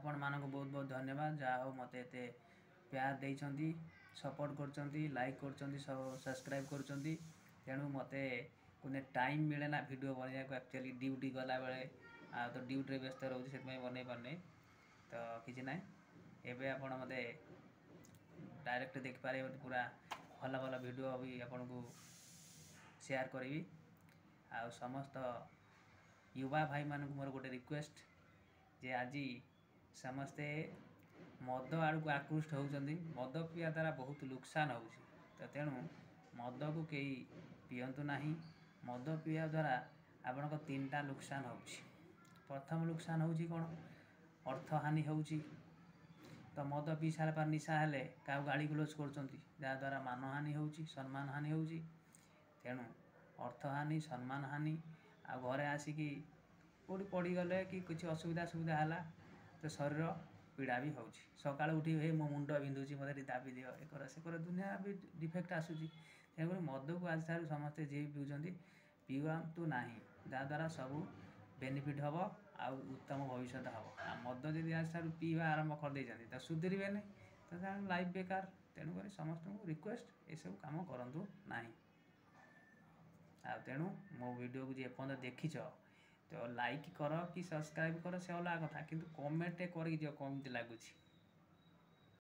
ଆପଣମାନଙ୍କୁ ବହୁତ ବହୁତ ଧନ୍ୟବାଦ। ଯାହା ହଉ, ମୋତେ ଏତେ ପ୍ୟାର ଦେଇଛନ୍ତି, ସପୋର୍ଟ କରୁଛନ୍ତି, ଲାଇକ୍ କରୁଛନ୍ତି, ସବସ୍କ୍ରାଇବ୍ କରୁଛନ୍ତି। ତେଣୁ ମୋତେ ଟାଇମ୍ ମିଳେ ନା ଭିଡ଼ିଓ ବନେଇବାକୁ। ଆକ୍ଚୁଆଲି ଡ୍ୟୁଟି ଗଲାବେଳେ ଆଉ ତ ଡ୍ୟୁଟିରେ ବ୍ୟସ୍ତ ରହୁଛି, ସେଥିପାଇଁ ବନେଇ ପାରୁନି। ତ କିଛି ନାହିଁ, ଏବେ ଆପଣ ମୋତେ ଡାଇରେକ୍ଟ ଦେଖିପାରିବେ। ପୁରା ଭଲ ଭଲ ଭିଡ଼ିଓ ବି ଆପଣଙ୍କୁ ସେୟାର କରିବି। ଆଉ ସମସ୍ତ ୟୁବା ଭାଇମାନଙ୍କୁ ମୋର ଗୋଟେ ରିକ୍ୱେଷ୍ଟ ଯେ ଆଜି ସମସ୍ତେ ମଦ ଆଡ଼କୁ ଆକୃଷ୍ଟ ହେଉଛନ୍ତି। ମଦ ପିଇବା ଦ୍ୱାରା ବହୁତ ଲୋକସାନ ହେଉଛି। ତ ତେଣୁ ମଦକୁ କେହି ପିଅନ୍ତୁ ନାହିଁ। ମଦ ପିଇବା ଦ୍ୱାରା ଆପଣଙ୍କ ତିନିଟା ଲୋକସାନ ହେଉଛି। ପ୍ରଥମ ଲୋକସାନ ହେଉଛି କ'ଣ? ଅର୍ଥହାନି ହେଉଛି। ତ ମଦ ପିଇ ସାରିଲା ପରେ ନିଶା ହେଲେ କାହାକୁ ଗାଳି ଗୁଲଜ କରୁଛନ୍ତି, ଯାହାଦ୍ୱାରା ମାନହାନି ହେଉଛି, ସମ୍ମାନ ହାନି ହେଉଛି। ତେଣୁ ଅର୍ଥହାନି, ସମ୍ମାନ ହାନି, ଆଉ ଘରେ ଆସିକି କେଉଁଠି ପଡ଼ିଗଲେ କି କିଛି ଅସୁବିଧା ସୁବିଧା ହେଲା ତ ଶରୀର ପୀଡ଼ା ବି ହେଉଛି। ସକାଳୁ ଉଠି ହେ ମୋ ମୁଣ୍ଡ ବିନ୍ଧୁଛି, ମୋତେ ଟିକେ ଦାବି ଦିଅ, ଏ କର ସେ କର, ଦୁନିଆ ବି ଡିଫେକ୍ଟ ଆସୁଛି। ତେଣୁକରି ମଦକୁ ଆଜିଠାରୁ ସମସ୍ତେ ଯିଏ ବି ପିଉଛନ୍ତି ପିଅନ୍ତୁ ନାହିଁ, ଯାହାଦ୍ୱାରା ସବୁ ବେନିଫିଟ୍ ହେବ ଆଉ ଉତ୍ତମ ଭବିଷ୍ୟତ ହେବ। ଆଉ ମଦ ଯଦି ଆଜିଠାରୁ ପିଇବା ଆରମ୍ଭ କରିଦେଇଛନ୍ତି ତ ସୁଧୁରିବେନି, ତ ଲାଇଫ୍ ବେକାର। ତେଣୁକରି ସମସ୍ତଙ୍କୁ ରିକ୍ୱେଷ୍ଟ, ଏସବୁ କାମ କରନ୍ତୁ ନାହିଁ। ଆଉ ତେଣୁ ମୋ ଭିଡ଼ିଓକୁ ଯିଏ ଏପର୍ଯ୍ୟନ୍ତ ଦେଖିଛ, ତ ଲାଇକ୍ କର କି ସବସ୍କ୍ରାଇବ୍ କର ସେ ଅଲଗା କଥା, କିନ୍ତୁ କମେଣ୍ଟ କରିକି ଦିଅ କେମିତି ଲାଗୁଛି।